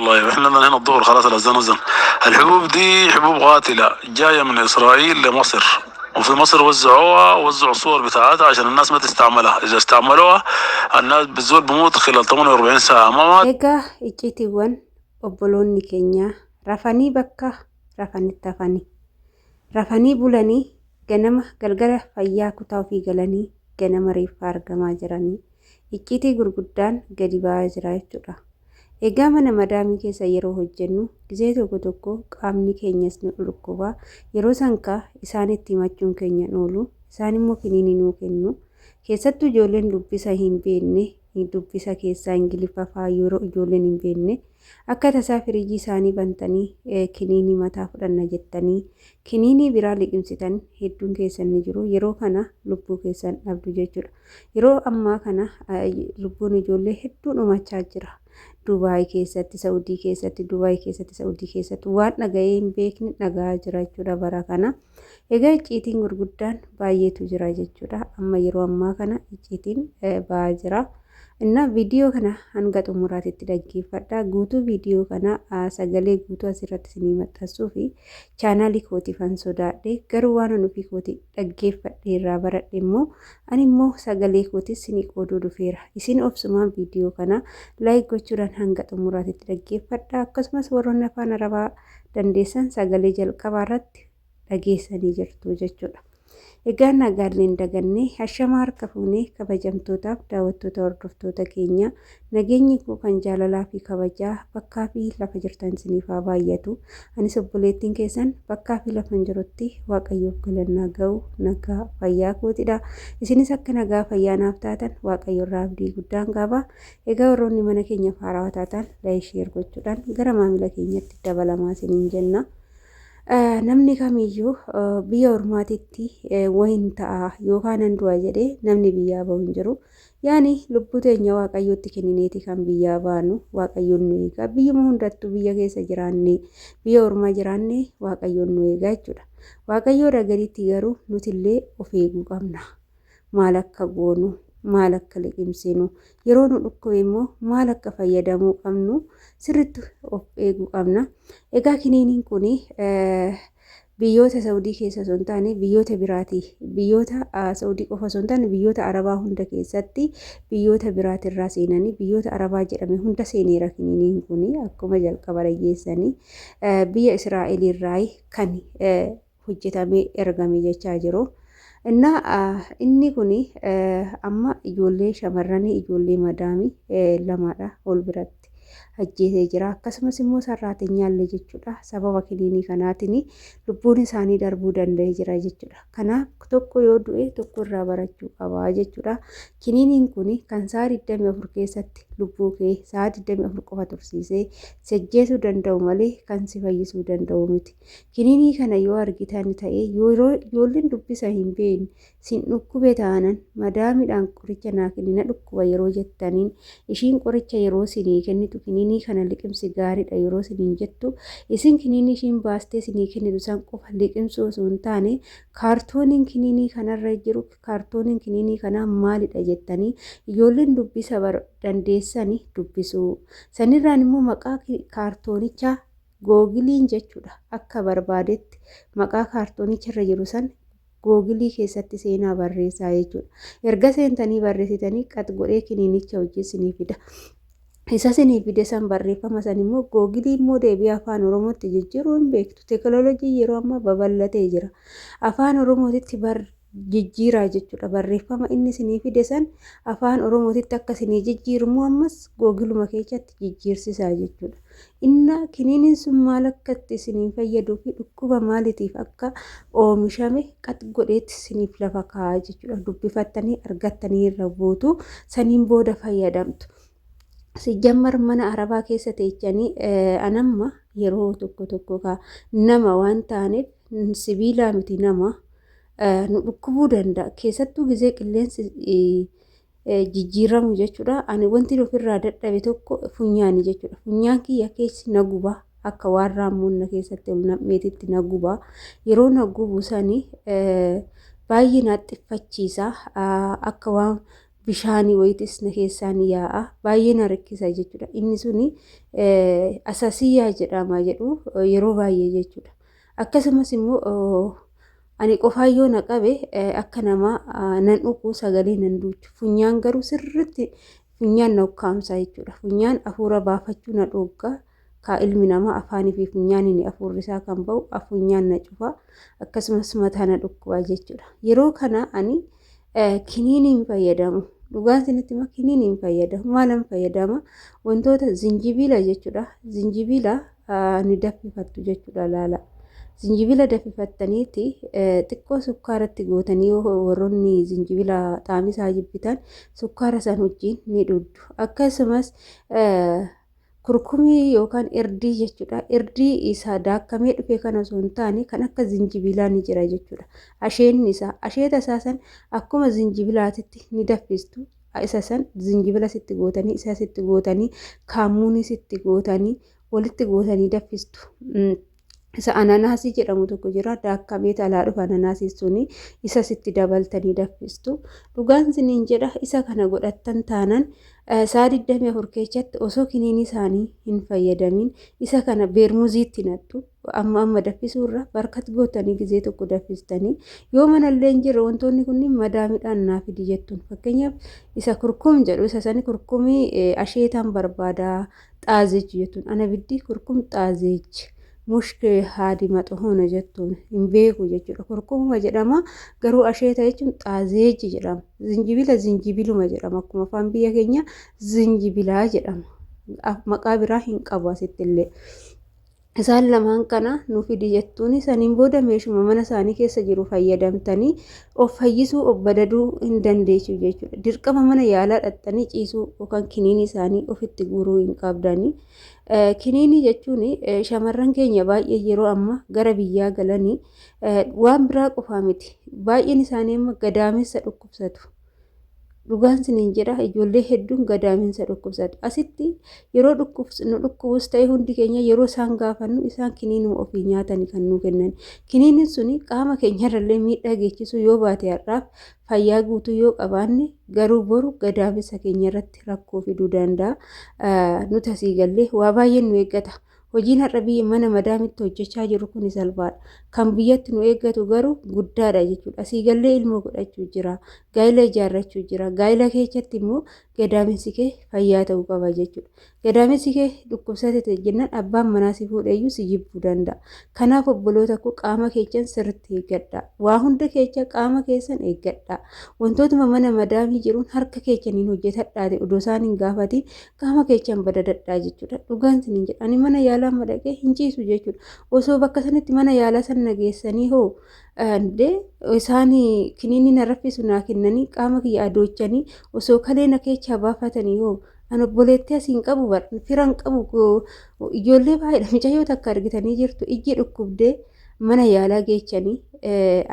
والله احنا لنا هنا الظهر خلاص الاذان اذن. الحبوب دي حبوب قاتله جايه من اسرائيل لمصر، وفي مصر وزعوها، وزعوا الصور بتاعتها عشان الناس ما تستعملها. اذا استعملوها الناس بالزول بموت خلال 48 ساعه. ما مات Egaa icciitiiwwan obboloonni keenya rafanii bakka rafanitti hafanii rafanii bulanii ganama galgala fayyaa kutaa ofii galanii ganama reeffaa argamaa jiranii icciitii gurguddaan gadi ba'aa jira jechuudha. Egaa mana madaamii keessa yeroo hojjennu gizee tokko tokko qaamni keenyas nu dhukkuba. Yeroo sankaa isaanitti himachuun keenya hin oolu. Isaan immoo kiniinii nuu kennu. Keessattuu ijoolleen dubbisa hin beekne, dubbisa keessaa Ingiliffa fa'aa yeroo ijoolleen hin beekne akka tasaa firiijii isaanii bantanii kiniinii mataa fudhanna jettanii kiniinii biraa liqimsitan hedduun keessan ni jiru. Yeroo kana lubbuu keessan dhabdu jechuudha. Yeroo ammaa kana lubbuun ijoollee hedduu dhumachaa jira. Dubaay keessatti, Saudii keessatti, Dubaay keessatti, Saudii keessatti waan dhaga'ee hin beekne dhaga'aa jira jechuudha bara kana. Egaa icciitiin gurguddaan baay'eetu jira jechuudha. Amma yeroo ammaa kana icciitiin ba'aa jira. Innaa viidiyoo kana hanga xumuraatitti dhaggeeffadhaa. Guutuu viidiyoo kana sagalee guutuu asirratti isinii maxxansuu fi chaanaalii kootiifan sodaadhe, garuu waan ani ofii kootii dhaggeeffadhe irraa baradhe immoo ani immoo sagalee kootii isinii qooduu dhufeera. Isin obsumaan viidiyoo kana like gochuudhaan hanga xumuraatitti dhaggeeffadhaa. Akkasumas warroonni afaan Arabaa dandeessan sagalee jalqabaa irratti dhageessanii jirtu jechuudha. Egaa nagaallee hin daganne, hashamaa harka fuunee kabajamtootaaf daawwattoota hordoftoota keenya, nageenyi koo kan jaalalaa fi kabajaa bakkaa fi lafa jirtan isiniif haa baay'atu. Anis obboleettiin keessan bakkaa fi lafa hin jirutti Waaqayyoof galannaa ga'u nagaa fayyaa kootidha. Isinis akka nagaa fayyaa naaf taatan Waaqayyo irraa abdii guddaan qaba. Egaa warroonni mana keenyaaf haarawaa taatan like, share gochuudhaan gara maamila keenyatti dabalamaa isiniin jenna. Namni kamiyyuu biyya ormaatitti wayin ta'a yookaan nan du'a jedhee namni biyyaa bahu hin jiru. Yaani lubbuu teenya Waaqayyootti kennineeti kan biyyaa baanu. Waaqayyoon nu eega. Biyyuma hundattuu, biyya keessa jiraanne, biyya ormaa jiraanne, Waaqayyoon nu eega jechuudha. Waaqayyoodha gaditti garuu nutillee of eeguu qabna. Maal akka goonu, maal akka liqimsinu, yeroo nu dhukkube immoo maal akka fayyadamuu qabnu sirriitti of eeguu qabna. Egaa kiniiniin kun biyyoota Saudii keessa osoo hin taane biyyoota biraati. Biyyoota Saudii qofa osoo hin taane biyyoota Arabaa hunda keessatti biyyoota biraatirraa seenanii biyyoota Arabaa jedhame hunda seeneera kiniiniin kun. Akkuma jalqaba dhageessanii biyya Israa'eliirraa kan hojjetamee ergame jechaa jiru. Innaa inni kun amma ijoollee shamarranii, ijoollee madaamii lamadha ol biratti ajjeesee jira. Akkasumas immoo sarraateenyaallee jechuudha. Sababa kiniinii kanaatiin lubbuun isaanii darbuu danda'ee jira jechuudha. Kanaaf tokko yoo du'e tokko irraa barachuu qaba jechuudha. Kiniiniin kun kan sa'a 24 keessatti lubbuu kee sa'a 24 qofa tursiisee si ajjeesuu danda'u malee kan si fayyisuu danda'u miti. Kiniinii kana yoo argitan ta'e, yeroo ijoolleen dubbisa hin beekne sin dhukkube taanan, madaamiidhaan qoricha naa kenni, na dhukkuba yeroo jettaniin, ishiin qoricha yeroo sinii kennitu kiniinii kana liqimsi, gaariidha yeroo siniin jettu, isin kiniinii ishiin baastee sinii kennitu san qofa liqimsuu osoo hin taane, kaartooniin kiniinii kanarra jiru, kaartooniin kiniinii kanaa maalidha jettanii ijoolleen dubbisa dandeessanii dubbisuu, sanirraan immoo maqaa kaartoonichaa googiliin jechuudha, akka barbaadetti maqaa kaartoonicha irra jiru san googilii keessatti seenaa barreessaa jechuudha. Erga seentanii barreessitanii qax godhee kiniinicha hojii isinii fida. Isa isinii fide san, barreeffama san immoo googilii immoo deebi'ee afaan Oromootti jijjiiruu hin beektu. Teekinooloojii yeroo ammaa babal'atee jira. Afaan Oromootitti bar jijjiiraa jechuudha. Barreeffama inni isinii fide san afaan Oromootitti akka isinii jijjiiru immoo ammas googiluma keessatti jijjiirsisaa jechuudha. Inna kiniiniin sun maal akka itti isinii fayyaduu fi dhukkuba maaliitiif akka oomishame qax godheetti isiniif lafa kaa'aa jechuudha. Dubbifattanii argattanii irra buutu, saniin booda fayyadamtu. Sijjammar mana Arabaa keessa teechanii anamma yeroo tokko tokko nama waan taaneef sibiilaa miti, nama nu dhukkubuu danda'a. Keessattuu gizee qilleensi jijjiiramu jechuudha. Ani wanti ofirraa dadhabe tokko funyaani jechuudha. Funyaan kiyya keessi na guba. Akka waan raammoon na keessatti ol nam'eetitti na guba. Yeroo na gubu sani baay'ee na xiffachiisa. Akka waan Bishaanii wayitis na keessaan yaa'a. Baay'ee na rakkisa jechuudha. Inni suni asasiyyaa jedhama jedhu yeroo baay'ee jechuudha. Akkasumas immoo ani qofaan yoo na qabe akka namaa nan dhugu sagalee nan duuchu. Funyaan garuu sirriitti funyaan na ukkaamsa jechuudha. Funyaan hafuura baafachuu na dhoogga. Kaa ilmi namaa afaanii fi funyaaniin hafuurri isaa kan ba'u funyaan na cufa. Akkasumas mataa na dhukkuba jechuudha. Yeroo kana ani kiniinii hin fayyadamu. Dhugaan isinitti hima kiniinii hin fayyadamu. Maalan fayyadama? Wantoota zinjibiila jechuudha. Zinjibiila ni daffifattu jechuudha laala. Zinjibila dafifattaniiti xiqqoo sukkaaratti gootanii yoo warroonni zinjibila xaamisaa jibbitan sukkaara san wajjin ni dhugdu. Akkasumas kurkumii yookaan irdii jechuudha. Irdii isa daakkamee dhufe kana osoo hin taane kan akka zinjibilaa ni jira jechuudha. Asheenni isaa asheeta isaa san akkuma zinjibilaatitti ni daffistu. Isa san zinjibila sitti gootanii isa sitti gootanii kaammuunii sitti gootanii walitti gootanii daffistu. Isa ananaasii jedhamu tokko jira daakkamee talaa dhufa ananaasii suni isa sitti dabaltanii daffistu. Dhugaan siniin jedha isa kana godhattan taanan sa'a 24 keessatti osoo kiniinii isaanii hin fayyadamin isa kana beermuziitti nattu amma amma daffisuurra barkat gootanii gizee tokko daffistanii yoo manallee hin jirre wantoonni kunniin madaamidhaan naa fidi jettuun fakkeenyaaf isa kurkum jedhu isa sani kurkumii asheetaan barbaadaa xaazeech jettuun ana biddi kurkum xaazeech mushke haadi maxohona jettuun hin beeku jechuudha. Kurkumuma jedhama garuu asheeta jechuun xaazeeji jedhama. Zinjibila zinjibiluma jedhama akkuma afaan biyya keenya zinjibilaa jedhama. Maqaa biraa hin qabu asitti illee. Isaan lamaan kana nu fidi jettuun saniin booda meeshuma mana isaanii keessa jiru fayyadamtanii of fayyisuu of badaduu hin dandeessu jechuudha. Dirqama mana yaalaa dhaqxanii ciisuu yookaan kiniinii isaanii ofitti guuruu hin qabdanii. Kiniinii jechuun shamarran keenya baay'ee yeroo amma gara biyyaa galanii waan biraa qofaa miti. Baay'een isaanii amma gadaamessa dhukkubsatu. Dhugaan siniin jedha ijoollee hedduun gadaaminsa dhukkubsatu. Asitti yeroo nu dhukkubus ta'e hundi keenya yeroo isaan gaafannu isaan kiniinuma ofii nyaatanii kan nu kennan. Kiniiniin suni qaama keenyarrallee miidhaa geessisuu yoo baate har'aaf fayyaa guutuu yoo qabaanne garuu boru gadaamessa keenyarratti rakkoo fiduu danda'a. Nuti asii gallee waa baay'een nu eeggata. Hojiin har'a biyya mana madaamitti hojjechaa jiru kun salphaadha. Kan biyyatti nu eeggatu garuu guddaadha jechuudha. Asii gallee ilmoo godhachuu jira. Gaa'ila ijaarrachuu jira. Gaa'ila keessatti immoo gadaamessi kee fayyaa ta'uu qaba jechuudha. Gadaamessi kee dhukkubsate ta'e jennaan abbaan manaa si fuudheeyyuu si jibbuu danda'a. Kanaaf obboloota koo qaama keessan sirriitti eeggadhaa. Waa hunda keessa qaama keessan eeggadhaa. Wantootuma mana madaamii jiruun harka keessaniin hojjetadhaati odoo isaan hin gaafatiin qaama keessan badadadhaa jechuudha. Dhugaan isiniin jedha. Ani mana yaalaa amma dhaqee hin ciisu jechuudha. Osoo bakka sanitti mana yaalaa sana geessanii hoo Andee isaan kiniinii na raffisu naa kennanii qaama kiyya adoochanii osoo kalee na keechaa baafatanii hoo an obboleettii asiin qabu bar firan qabu ijoollee baay'eedha mucayyoo takka argitanii jirtu ijji dhukkubdee mana yaalaa geechanii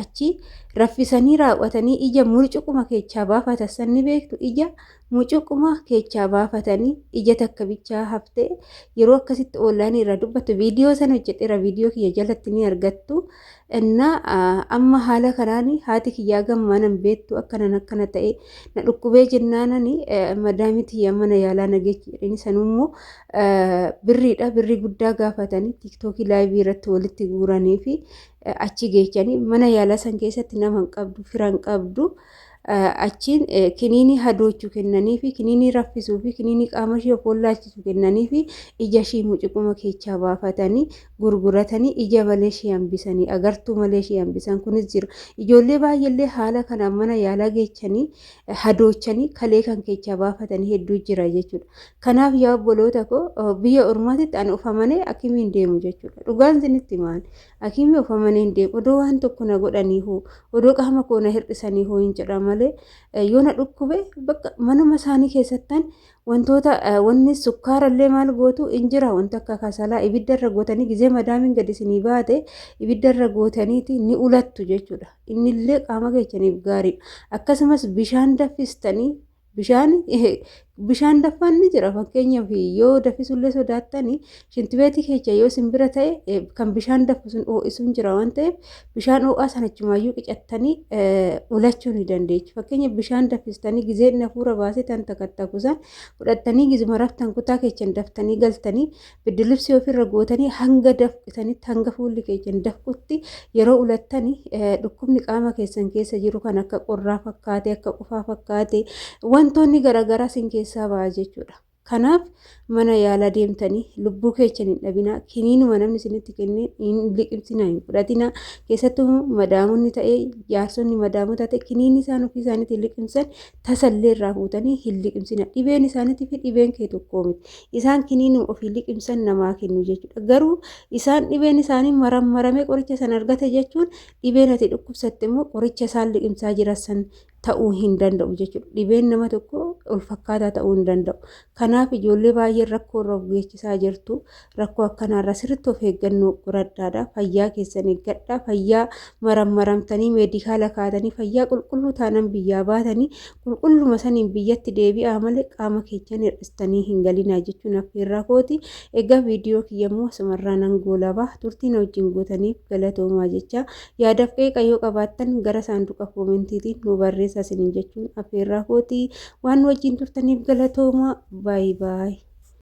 achi raffisanii raawwatanii ija murcuquma keechaa baafatan sanni beektu ija mucuquma keechaa baafatanii ija takka bichaa haftee yeroo akkasitti oonlaayinii irraa dubbattu viidiyoo sana hojjedheera viidiyoo kiyya jalatti ni argattu. Innaa amma haala kanaan haati kiyyaa gammaa nan beektu akkanan akkana ta'e na dhukkubee jennaanani madaamii tiyya mana yaalaa na geechi jedhanii sanummoo birriidha birrii guddaa gaafatanii tiiktookii laayivii irratti walitti guuranii fi achi geechanii mana yaalaa san keessatti nama hin qabdu fira hin qabdu. Achiin kiniinii hadoochu kennanii fi kiniinii raffisuu fi kiniinii qaama ishee of wallaalchisu kennanii fi ija ishii mucuquma keechaa baafatanii gurguratanii ija malee ishee hambisanii agartuu malee ishee hambisan kunis jira. Ijoollee baay'eellee haala kanaan mana yaalaa geechanii hadoochanii kalee kan keechaa baafatanii hedduu jira jechuudha. Kanaaf yaa obboloota koo biyya ormaatitti ani of amanee akimiin deemu jechuudha. Dhugaan isinitti himaan akimii of amanee hin deemu. Odoo waan tokko na godhanii hoo odoo qaama koo na hir'isanii hoo hin jedha malee yoo na dhukkube bakka manuma isaanii keessattan wantoota wanni sukkaarallee maal gootu hin jira wanta akka kasalaa ibiddarra gootanii gizee madaamiin gadi isinii baate ibiddarra gootaniiti ni ulattu jechuudha. Innillee qaama keessaniif gaariidha. Akkasumas bishaan danfistanii bishaan Bishaan danfaan ni jira. Fakkeenyaaf yoo danfisullee sodaattani shintibeetii keessa yoo isin bira ta'e kan bishaan danfu sun ho'isuun jira waan ta'eef bishaan ho'aa sana achumaayyuu qicattanii ulachuu ni dandeechu. Fakkeenyaaf bishaan danfistanii gizee inni hafuura baasee tan takattaku san fudhattanii gizuma raftan kutaa keessan daftanii galtanii biddilibsii ofirra gootanii hanga dafqitanitti hanga fuulli keessan dafqutti yeroo ulattani dhukkubni qaama keessan keessa jiru kan akka qorraa fakkaate akka qufaa fakkaate wantoonni garaagaraa sin keessaa ba'a jechuudha. Kanaaf mana yaalaa deemtanii lubbuu keessan hin dhabinaa. Kiniinuma namni isinitti kenne hin liqimsinaa hin fudhatinaa. Keessattuu madaamonni ta'ee jaarsonni madaamota ta'e kiniinii isaan ofii isaaniitiin liqimsan tasallee irraa fuutanii hin liqimsinaa. Dhibeen isaaniitii fi dhibeen kee tokko miti. Isaan kiniinuma ofii liqimsan namaa kennu jechuudha. Garuu isaan dhibeen isaanii marammaramee qoricha sana argate jechuun dhibeen ati dhukkubsatte immoo qoricha isaan liqimsaa jiran san ta'uu hin danda'u jechuudha. Dhibeen nama tokko wal fakkaataa ta'uu hin danda'u. Kanaaf ijoollee baay'een rakkoo irra of geessisaa jirtu. Rakkoo akkanaarra sirriitti of eeggannoo godhadhaadha. Fayyaa keessan eeggadhaa. Fayyaa marammaramtanii meedikaala kaatanii fayyaa qulqulluu taanaan biyyaa baatanii qulqulluma saniin biyyatti deebi'aa malee qaama keessan hir'istanii hin galinaa jechuun affeerraa kooti. Egaa viidiyoo kiyya immoo asumarraa nan goolaba. Turtii na wajjin gootaniif galatoomaa jecha yaadaaf qeeqa yoo qabaattan gara saanduqa koomentiitiin nu barreessaa isiniin jechuun affeerraa kooti. Waan nu wajjin turtaniif galatoomaa. Baay baay.